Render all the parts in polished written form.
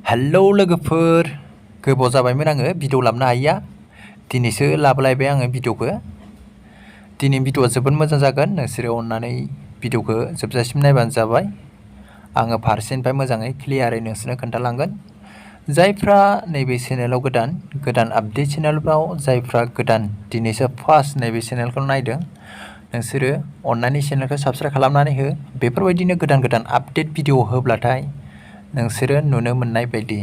hello लोगोफोर गोबाव जाबायमोन आङो भिडिअ लाबोनो हायिया दिनैसो लाबोलायबाय आङो भिडिअखौ दिनै भिडिअआ जोबोद मोजां जागोन नोंसोरो अननानै भिडिअखौ जोबजासिम नायबानो जाबाय आङो फारसेनिफ्राय मोजाङै क्लियारै नोंसोरनो खोन्थालांगोन जायफ्रा नैबे चेनेलाव गोदान आपडेट चेनेलफ्राव जायफ्रा गोदान दिनैसो फार्स्ट नैबे चेनेलखौ नायदों नोंसोरो अननानै चेनेलखौ साबस्क्राइब खालामनानै हो बेफोरबायदिनो गोदान आपडेट भिडिअ होब्लाथाय नोंसोरो नुनो मोननाय बायदि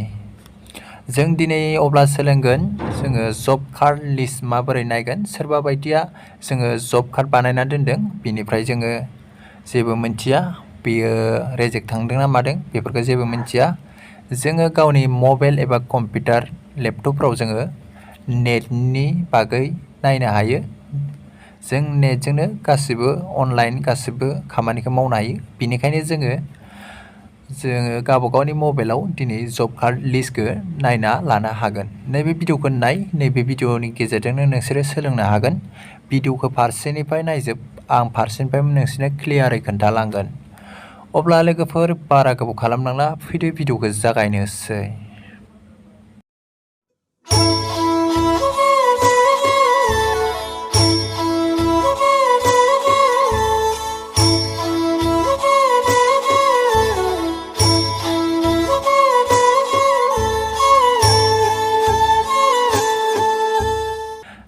जों दिनै अब्ला सोलोंगोन जोङो जब कार्ड लिस्ट माबोरै नायगोन सोरबा बायदिया जोङो जब कार्ड बानायना दोनदों बिनिफ्राय जोङो जेबो मिन्थिया बेयो रिजेक्ट थांदों ना मादों बेफोरखौ जेबो मिन्थिया जोङो गावनि मबाइल एबा कम्पिउटार लेपटपफ्राव जोङो नेटनि बागै नायनो हायो जों नेटजोंनो गासिबो अनलाइन गासिबो खामानिखौ मावनो हायो बिनिखायनो जोङो गावबागावनि मबाइलाव दिनै जब कार्ड लिस्टखौ नायना लानो हागोन नैबे भिडिअखौ नाय नैबे भिडिअनि गेजेरजोंनो नोंसोरो सोलोंनो हागोन भिडिअखौ फारसेनिफ्राय नायजोब आं फारसेनिफ्राय नोंसोरनो क्लियारै खोन्थालांगोन अब्ला लोगोफोर बारा गोबाव खालामनांला फैदो भिडिअखौ जागायनोसै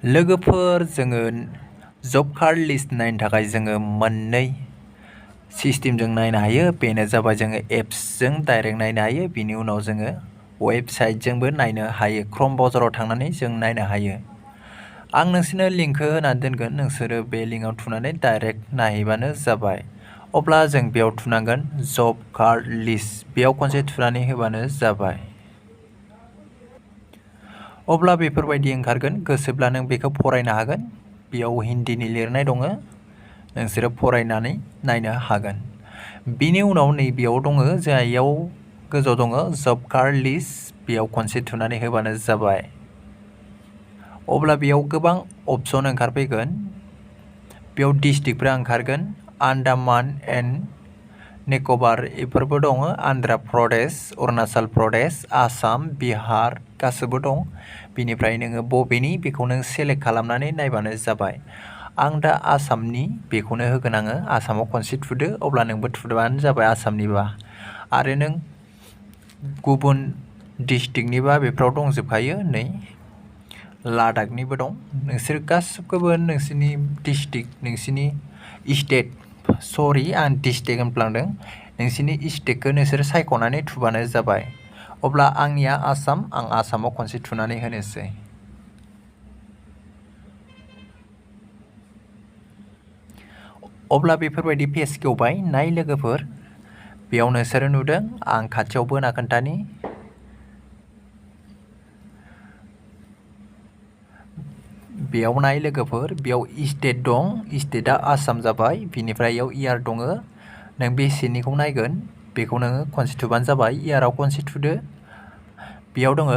लोगोफोर जोङो जब कार्ड लिस्ट नायनो थाखाय जोङो मोननै सिस्टेमजों नायनो हायो बेनो जाबाय जोङो एप्सजों डाइरेक्ट नायनो हायो बिनि उनाव जोङो वेबसाइटजोंबो नायनो हायो क्रम ब्राउजाराव थांनानै जों नायनो हायो आं नोंसोरनो लिंकखौ होनानै दोनगोन नोंसोरो बे लिंकआव थुनानै डाइरेक्ट नायहैबानो जाबाय अब्ला जों बेयाव थुनांगोन जब कार्ड लिस्ट बेयाव खनसे थुनानै होबानो जाबाय अब्ला बेफोरबायदि ओंखारगोन गोसोब्ला नों बेखौ फरायनो हागोन बेयाव हिन्दीनि लिरनाय दङ नोंसोरो फरायनानै नायनो हागोन बिनि उनाव नैबेयाव दङ जोंहा इयाव गोजौआव दङ जब कार्ड लिस्ट बेयाव खनसे थुनानै होबानो जाबाय अब्ला बेयाव गोबां अपसन ओंखारफैगोन बेयाव डिस्ट्रिक्टफोरा ओंखारगोन आन्डामान एन्ड निकबार बेफोरबो दङ आन्ध्र प्रदेश अरुणाचल प्रदेश आसाम बिहार गासैबो दं बिनिफ्राय नोङो बबेनि बेखौ नों सेलेक्ट खालामनानै नायबानो जाबाय आं दा आसामनि बेखौनो होगोन आङो आसामाव खनसे थुदो अब्ला नोंबो थुदोबानो जाबाय आसामनिबा आरो नों गुबुन डिस्ट्रिक्टनिबा बेफोराव दंजोबखायो नै लादाखनिबो दं नोंसोर गासिबखौबो नोंसोरनि डिस्ट्रिक्ट नोंसोरनि स्टेट सरि आं डिस्ट्रिक्ट होनफ्लांदों नोंसोरनि स्टेटखौ नोंसोर सायख'नानै थुबानो जाबाय अब्ला आंनिया आसाम आं आसामाव खनसे थुनानै होनोसै अब्ला बेफोरबायदि पेज गेवबाय नाय लोगोफोर बेयाव नोंसोरो नुदों आं खाथियाव बोना खोन्थानि बेयाव नाय लोगोफोर बेयाव स्टेट दं स्टेटआ आसाम जाबाय बिनिफ्राय इयाव इयार दङ नों बेसेनिखौ नायगोन बेखौ नोङो खनसे थुबानो जाबाय इयाराव खनसे थुदो बेयाव दङ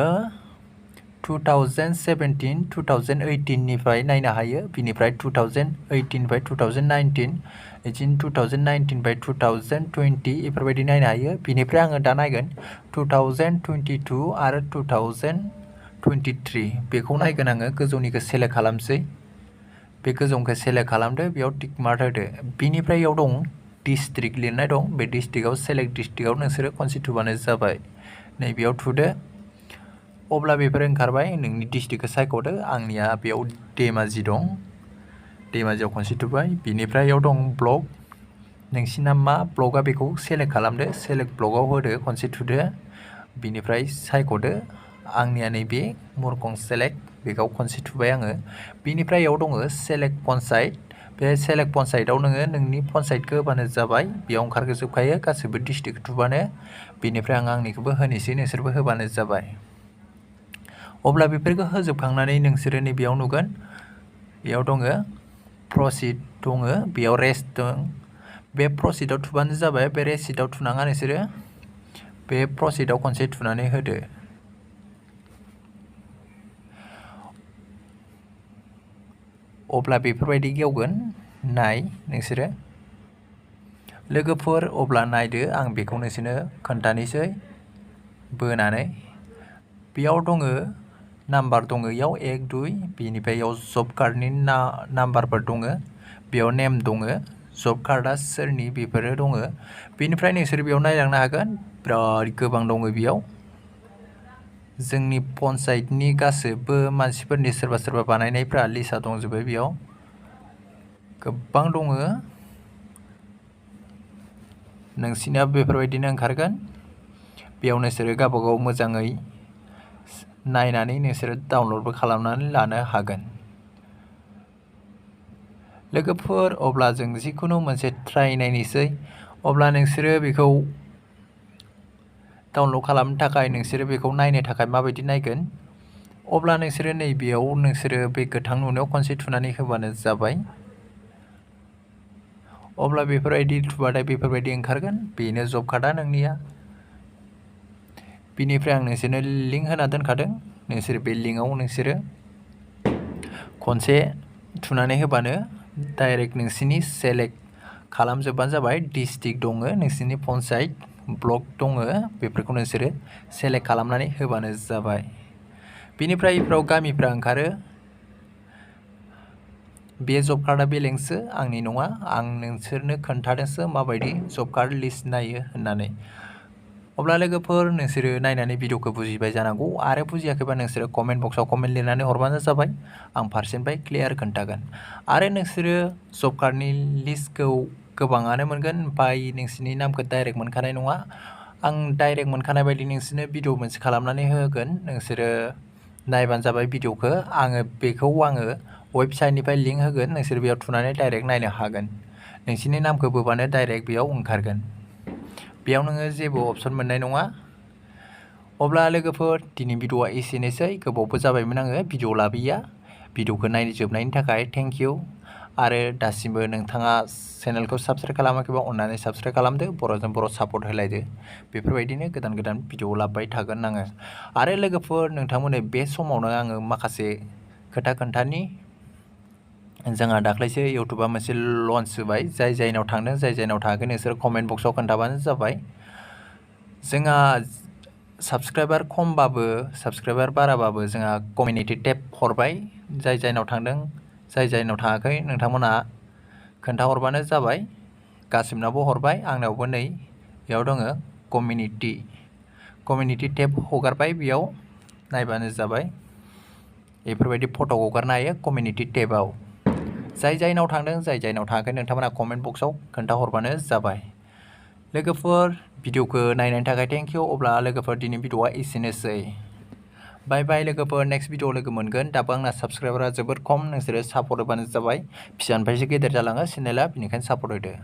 2017 2018 निफ्राय नायनो हायो बिनिफ्राय 2018 निफ्राय 2019 बिदिनो 2019 बाय 2020 बेफोरबायदि नायनो हायो बिनिफ्राय आङो दा नायगोन 2022 आरो 2023 बेखौ नायगोन आङो गोजौनिखौ सेलेक्ट खालामसै बे गोजौनिखौ सेलेक्ट खालामदो बेयाव टिक मार्क होदो बिनिफ्राय इयाव दं डिस्ट्रिक्ट लिरनाय दं बे डिस्ट्रिक्टआव सेलेक्ट डिस्ट्रिक्टआव नोंसोरो खनसे थुबानो जाबाय नैबेयाव थुदो अब्ला बेफोर ओंखारबाय नोंनि डिस्ट्रिक्टखौ सायख'दो आंनिया बेयाव धेमाजि दं धेमाजियाव खनसे थुबाय बिनिफ्राय इयाव दं ब्लक नोंसिना मा ब्लकआ बेखौ सेलेक्ट खालामदो सेलेक्ट ब्लकआव होदो खनसे थुदो बिनिफ्राय सायख'दो आंनिया नैबे मुरखं सेलेक्ट बेखौ खनसे थुबाय आङो बिनिफ्राय इयाव दङ सेलेक्ट पन्सायत बे सेलेक्ट पन्सायतआव नोङो नोंनि पन्सायतखौ होबानो जाबाय बेयाव ओंखारजोबखायो गासैबो डिस्ट्रिक्ट थुबानो बिनिफ्राय आं आंनिखौबो होनोसै नोंसोरबो होबानो जाबाय अब्ला बेफोरखौ होजोबखांनानै नोंसोरो नैबेयाव नुगोन बेयाव दङ प्रसिड दङ बेयाव रेस्ट दं बे प्रसिडआव थुबानो जाबाय बे रेसिटआव थुनाङा नोंसोरो बे प्रसिडआव खनसे थुनानै होदो अब्ला बेफोरबायदि गेवगोन नाय नोंसोरो लोगोफोर अब्ला नायदो आं बेखौ नोंसोरनो खोन्थानोसै बोनानै बेयाव दङ नाम्बार दङ इयाव 1 2 बेनिफ्राय इयाव जब कार्डनि नाम्बारफोर दङ बेयाव नेम दङ जब कार्डआ सोरनि बेफोरो दङ बेनिफ्राय नोंसोर बेयाव नायलांनो हागोन बिराद गोबां दङ बेयाव जोंनि पन्सायतनि गासैबो मानसिफोरनि सोरबा बानायनायफ्रा लिस्टआ दंजोबो बेयाव गोबां दङ नोंसिना बेफोरबायदिनो ओंखारगोन बेयाव नोंसोरो गावबागाव मोजाङै नायनानै नोंसोरो डाउनलडबो खालामनानै लानो हागोन लोगोफोर अब्ला जों जिखुनु मोनसे ट्राइ नायनोसै अब्ला नोंसोरो बेखौ डाउनलड खालामनो थाखाय नोंसोरो बेखौ नायनो थाखाय माबायदि नायगोन अब्ला नोंसोरो नैबेयाव नोंसोरो बे गोथां नुनायाव खनसे थुनानै होबानो जाबाय अब्ला बेफोरबायदि थुबाथाय बेफोरबायदि ओंखारगोन बेनो जब कार्डआ नोंनिया बिनिफ्राय आं नोंसोरनो लिंक होना दोनखादों नोंसोर बे लिंकआव नोंसोरो खनसे थुनानै होबानो डाइरेक्ट नोंसिनि सेलेक्ट खालामजोबबानो जाबाय डिस्ट्रिक्ट दङ नोंसिनि पन्सायत ब्लक दङ बेफोरखौ नोंसोरो सेलेक्ट खालामनानै होबानो जाबाय बिनिफ्राय इफोराव गामिफ्रा ओंखारो बे जब कार्डआ बेलेंकसो आंनि नङा आं नोंसोरनो खोन्थादोंसो माबायदि जब कार्ड लिस्ट नायो होननानै अब्ला लोगोफोर नोंसोरो नायनानै भिडिअखौ बुजिबाय जानांगौ आरो बुजियाखैबा नोंसोरो कमेन्ट बक्सआव कमेन्ट लिरनानै हरबानो जाबाय आं फारसेनिफ्राय क्लियार खोन्थागोन आरो नोंसोरो जब कार्डनि लिस्टखौ गोबाङानो मोनगोन ओमफ्राय नोंसिनि नामखौ डाइरेक्ट मोनखानाय नङा आं डाइरेक्ट मोनखानाय बायदि नोंसोरनो भिडिअ मोनसे खालामनानै होगोन नोंसोरो नायबानो जाबाय भिडिअखौ आङो वेबसाइटनिफ्राय लिंक होगोन नोंसोर बेयाव थुनानै डाइरेक्ट नायनो हागोन नोंसिनि नामखौ बोबानो डाइरेक्ट बेयाव ओंखारगोन बेयाव नोङो जेबो अपसन मोननाय नङा अब्ला लोगोफोर दिनै भिडिअआ एसेनोसै गोबावबो जाबायमोन आङो भिडिअ लाबोयैया भिडिअखौ नायजोबनायनि थाखाय थेंक इउ आरो दासिमबो नोंथाङा चेनेलखौ साबस्क्राइब खालामाखैबा अन्नानै साबस्क्राइब खालामदो बर'जों बर' सापर्ट होलायदो बेफोरबायदिनो गोदान भिडिअ लाबोबाय थागोन आङो आरो लोगोफोर नोंथांमोननो बे समावनो आङो माखासे खोथा खोन्थानि जोंहा दाख्लैसो इउटुबा मोनसे लन्च होबाय जाय जायनाव थांदों जाय जायनाव थाङाखै नोंसोर कमेन्ट बक्सआव खोन्थाबानो जाबाय जोंहा साबस्क्राइबार खमबाबो साबस्क्राइबार बाराबाबो जोंहा कमिउनिटि टेब हरबाय जाय जायनाव थांदों जाय जायनाव थाङाखै नोंथांमोना खोन्थाहरबानो जाबाय गासिबनावबो हरबाय आंनावबो नै बेयाव दङ कमिउनिटि टेब हगारबाय बेयाव नायबानो जाबाय बेफोरबायदि फट' हगारनो हायो कमिउनिटि टेबाव जाय जायनाव थांदों जाय जायनाव थाङाखै नोंथांमोना कमेन्ट बक्सआव खोन्थाहरबानो जाबाय लोगोफोर भिडिअखौ नायनायनि थाखाय थेंक इउ अब्ला लोगोफोर दिनै भिडिअआ एसेनोसै बाय बाय लोगोफोर नेक्स्ट भिडिअ लोगो मोनगोन दाबो आंना साबस्क्राइबारा जोबोद खम नोंसोरो सापर्ट होबानो जाबाय फिसानिफ्रायसो गेदेर जालाङो चेनेला बेनिखायनो सापर्ट होदो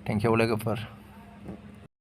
थेंक इउ लोगोफोर